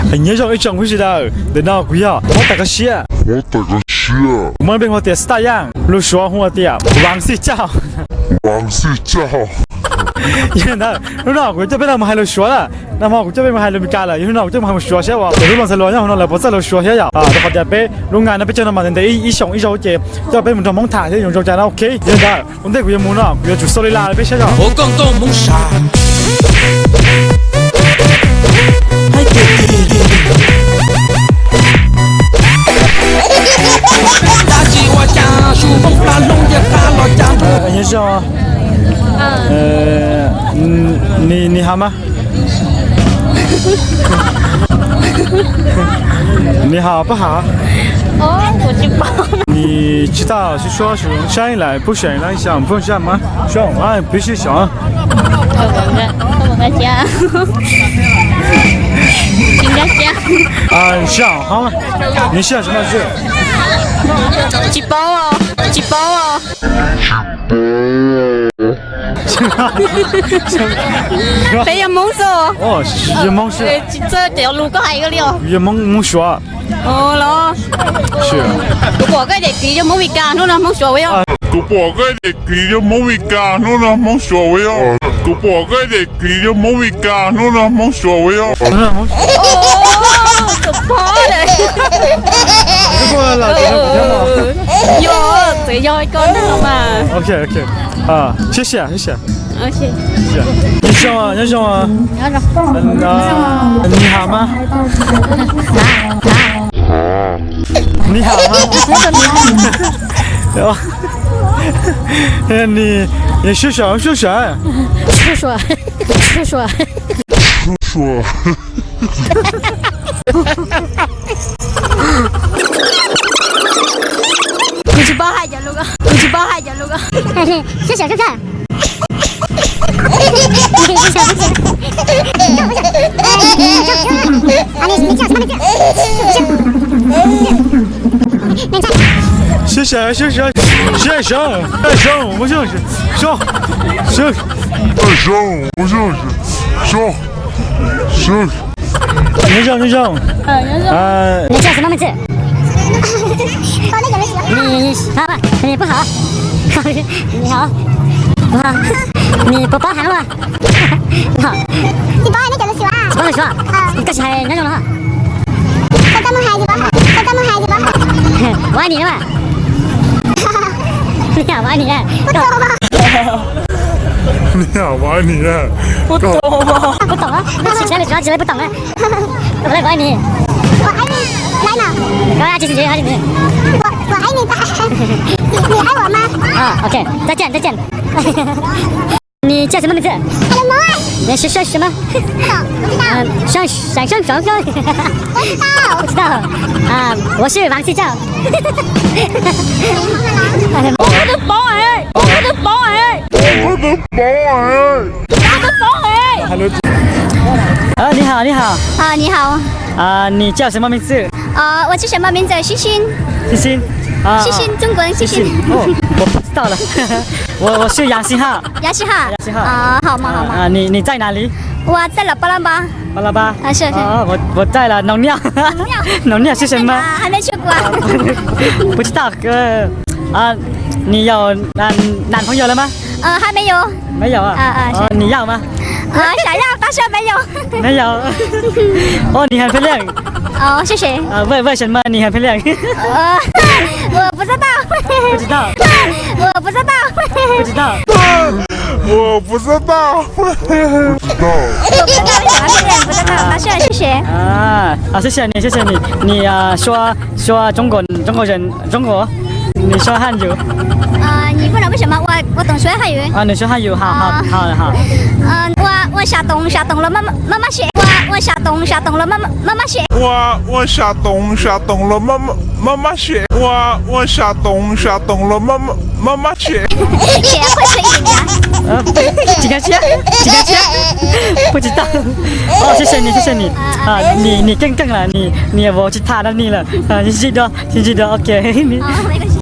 Nyob zoo ib tsoom phooj ywg sawv daws, ntawm no kuv yog Huab Tais Koj Siab. Kuv muaj lub npe hu tias Xi Taj Yaj, lus Suav hu tias Vang Xij Caj. Yog li ntawd hnub no kuv coj peb los mus hais lus Suav lawm, nag hmo kuv coj peb mus hais lus Meskas lawm, yog hnub no kuv coj mus hais lus Suav saib uas peb lub looj txhais hluas nyob hauv no lawv puas txawj lus Suav thiab yom. Rau qhov tias peb lub nga no peb coj no mas ntev ntev ib xyoos ib zaug ces coj peb mus nrog Hmoob tham thiab zoo zoo cas no ok. Yog li ntawd ua ntej kuv yuav mus no kuv yuav tsum xaus li las rau peb saib yom. Nyob zoo, ni ni hab mas. 你好，不好。哦，我就包。你知道是说是山西来，不是来想碰上吗？说啊，不是想。我们的，我们的家。人家家。啊，你是啊，好吗？你是啊，什么是？几包哦，几包哦。 Peb yog Hmoob xwb. Ov, yog Hmoob xwb. Txawj cov lus koj hais li os. Yog Hmoob, Hmoob Suav. Ov los. Kuv pom koj daim kiv yog Hmoob Mes Kas, hnub no Hmoob Suav ua yog. Kuv pom koj daim kiv yog Hmoob Mes Kas, hnub no Hmoob Suav ua yog. Kuv pom koj daim kiv yog Hmoob Mes Kas, hnub no Hmoob Suav ua yog. Tus pog lawm. Yog, txawm yog koj no mas. Ok, ok. 谢谢，谢谢。Nyob zoo, nyob zoo. 你好吗？你好吗？你，你是谁？是谁？是谁？是谁？ Kuv tsis paub hais cov lus ko, kuv tsis paub hais cov lus ko. Sib sawv sib sawv. Sib sawv, sib sawv, sib sawv, sib sawv, sib sawv, sib sawv. Nyob zoo, nyob zoo. 你叫什么名字？你，你，好吧，你不好。你好，不好。你不包含了吗？好。你包含那个的是吧？包含是吧？啊。你干啥还那种了哈？他这么嗨是吧？他这么嗨是吧？我爱你了吗？你好，我爱你了。不懂吗？你好，我爱你了。不懂吗？不懂啊，那起来的时候起来不懂啊。 我来管你。我爱你，来嘛。我要继续，我要继续。我，我爱你，你，你爱我吗？啊，OK，再见，再见。你叫什么名字？还有吗？你是叫什么？不知道，不知道。嗯，上，上，上，上，上。不知道。不知道。啊，我是王气照。我的宝哎，我的宝哎。 啊，你好，你好。啊，你好。啊，你叫什么名字？啊，我叫什么名字？星星。星星。啊，星星，中国人，星星。星星。哦，我不知道了。我，我是杨星浩。杨星浩。杨星浩。啊，好嘛，好嘛。啊，你，你在哪里？我在了巴拉巴。巴拉巴。啊，是，是。啊，我，我在了农庙。农庙。农庙是什么？啊，还没去过。不知道，呃，啊，你有男，男朋友了吗？ 呃，还没有。没有啊？啊，啊，是。哦，你要吗？啊，想要，但是没有。没有。哦，你很漂亮。哦，谢谢。啊，为，为什么你很漂亮？呃，我不知道。不知道。我不知道。不知道。我不知道。不知道。我不知道为什么漂亮，不知道。啊，是，谢谢。啊，啊，谢谢你，谢谢你。你啊，说，说中国，中国人，中国，你说汉语。啊，你问了为什么？我，我懂说汉语。啊，你说汉语，好，好，啊。好，好。嗯，我，我山东，山东了，妈妈，妈妈写。我，我山东，山东了，妈妈，妈妈写。我，我山东，山东了，妈妈，妈妈写。我，我山东，山东了，妈妈，妈妈写。写会吹牛的。呃，几个钱？几个钱？不知道。哦，谢谢你，谢谢你。啊，你，你更，更了，你，你，我去他那里了。啊，你记得，你记得，OK。好，没关系。